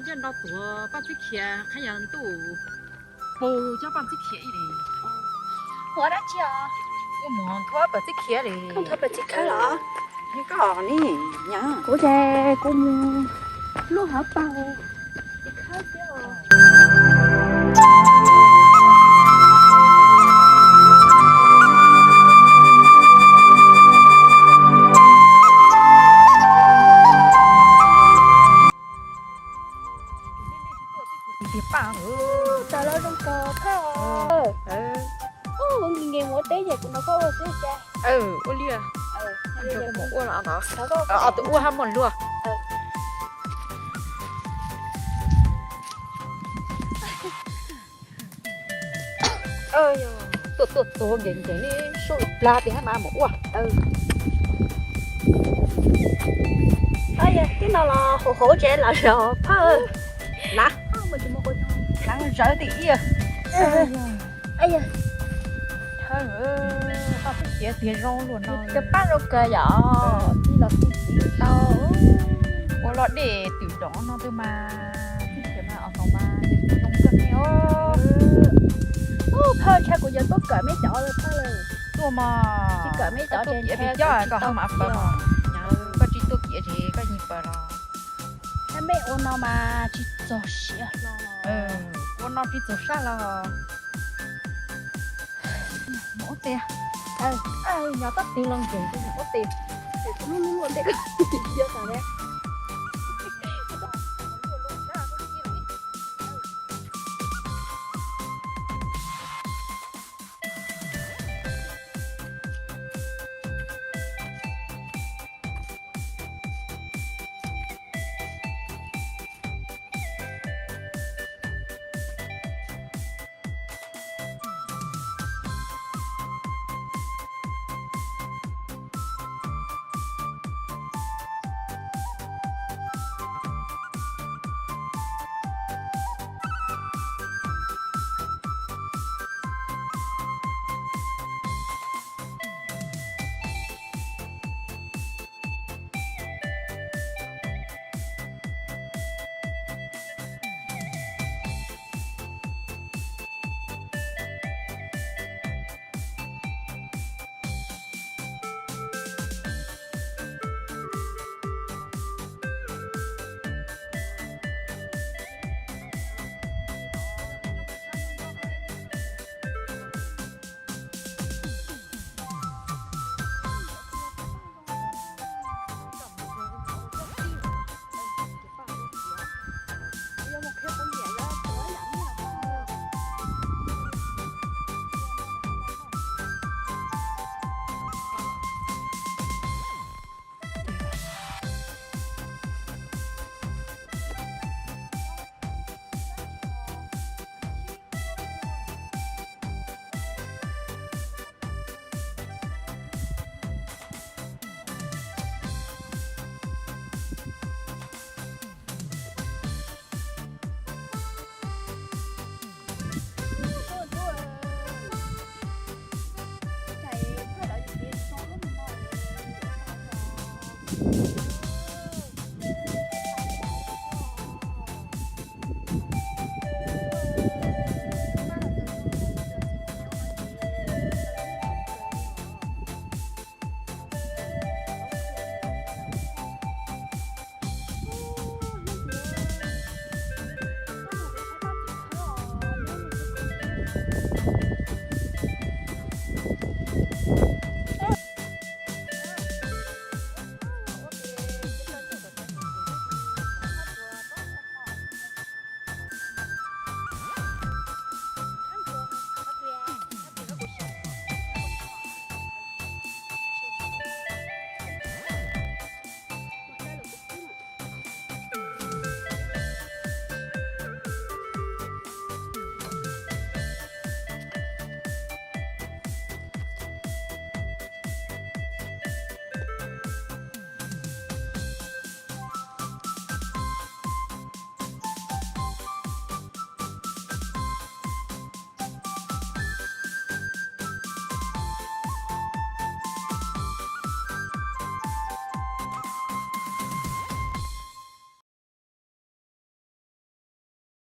Nyob nrog tuav Paj Txib Khiav qhab yas ntuj, pug cov Paj Txib Khiav ib li. Ua dab tsi os? Ua mov nthua Paj Txib Khiav li. Koj nthua Paj Txib Khiav los? Koj ni, kuv ces kuv mus luaj hauv paus. Tiag tiag paj. Ub, tas los zoo kawg phaj. Ub, nkees nkees mus ua teb ces kuv nrog koj ua xwb cas. Ua li, kuv mus ua los ntawd. Ob tug ua hab muaj luag. Tuaj tuaj tuag nkees nkees li sub plag tiag hab mas mus ua. Twb no los hauv hauv tsev lawm os phaj. Lav, lav zawv tim ib. Thawj, koj twb tiav tiag zoo luaj no. Cov paj zoo kawg yom, tij los tij txiv tau. Ua los dej twm doov no twb mas, tij txiv mas os toom mas zoo kawg ne os. Ub, phaj, ntshai kuv yuav tuaj kawm meb cov lawm phaj lawm. Tuaj mas, tsis kawm meb cov tuaj kiav peb cov koj hab mas pawg. Koj tsis tuaj kiav ces koj yeej pawg los. Hab mej ua no mas tsis txaus siab hlo. Ua no tsis txaus sab hlo. Mus ua teb. Nyob tab tig los nkees, mus ua teb. Lub lub luaj ntej koj.